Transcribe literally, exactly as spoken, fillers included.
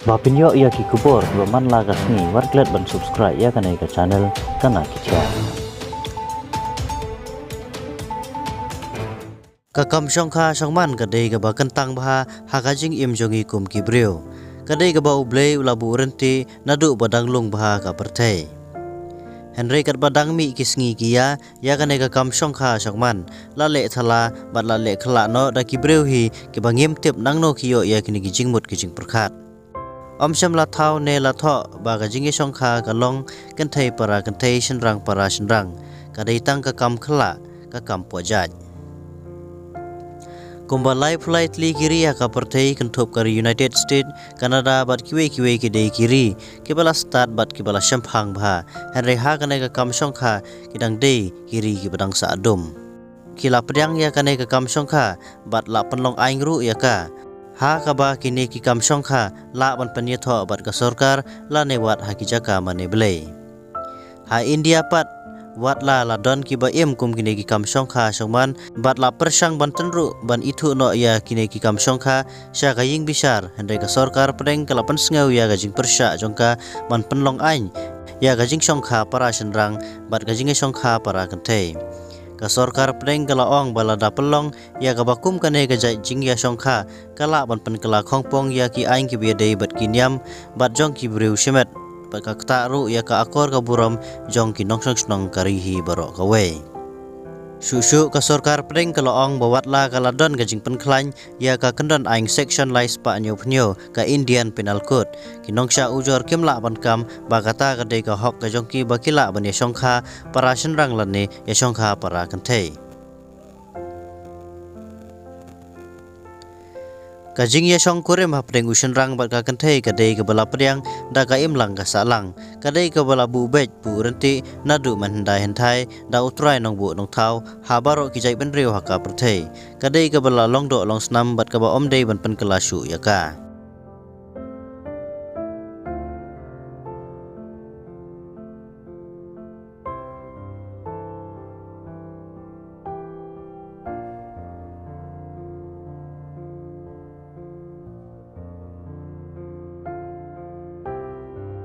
Ba pynïoh ïa ki khubor kiba man la ka sngi, wat klet ban subscribe ïa kane ka channel Kana Ki Jia. Ka kam shongkha shongman ka dei kaba kyntang bha ha ka jingim jong ngi kum ki briew. Ka dei kaba U Blei u la buh ryntih naduh ba dang lung bha ka pyrthei. Hynrei katba dang mih ki sngi ki ïa, ïa kane ka kam shongkha shongman la leh thala bad la leh khlak noh da ki briew hi kiba ngim tip nangno ki ïoh ïa kine ki jingmut ki jingpyrkhat. Ym shym la thaw ne la thoh ba ka jingïashongkha ka long kynthei para kynthei, shynrang para shynrang. Ka dei tang ka kam khlak, ka kam poh jait. Kumba laiphew lai tylli ki ri ha ka pyrthei, kynthup ka ri United States, Canada bad kiwei kiwei ki dei ki ri kiba la stad bad kiba la shemphang bha. Hynrei ha kane ka kam shongkha ki dang dei ki ri kiba dang sah dum. Ki la pdiang ïa kane ka kam shongkha bad la pynlong aiñ ruh ïa ka, ha kaba kine ki kam shongkha lah ban pynïathoh bad ka sorkar lane wad ha ki jaka mane blei. Ha India pat, wat la la don kiba im kum kine ki kam shongkha shongman bad la pyrshang ban tynruh ban ithuh noh ïa kine ki kam shongkha sha ka ïing bishar, hynrei ka sorkar pdeng ka la pynsngew ïa ka jingpyrshah jong ka ban pynlong aiñ ïa ka jingshongkha para shynrang bad ka jingïashongkha para kynthei. Ka sorkar pdeng ka la ong ba lada pynlong ïa kaba kum kane ka jait jingïashongkha, ka lah ban pynkylla khongpong ïa ki aiñ kiba ïadei bad ki niam bad jong ki briew shimet, bad ka ktah ruh ïa ka akor ka burom jong ki nongshong shnong ka ri hi baroh kawei. Shuh shuh ka sorkar pdeng ka la ong ba wat la ka la don ka jingpynkhlaiñ ïa ka kyndon aiñ Section lai spah hynñiew phew hynñiew ka Indian Penal Code, ki nongshah ujor kim lah ban kam ba kata ka dei ka hok ka jong ki ba ki lah ban ïashongkha para shynrang lane ïashongkha para kynthei. Ka jingïashong kurim hapdeng u shynrang bad ka kynthei ka dei kaba la pdiang da ka imlang ka sahlang. Ka dei kaba la buh beit buh ryntih naduh mynhyndai hynthai da U Trai Nongbuh Nongthaw ha baroh ki jaitbynriew ha ka pyrthei. Ka dei kaba la long doh long snam bad kaba ym dei ban pynkylla shuh ïa ka.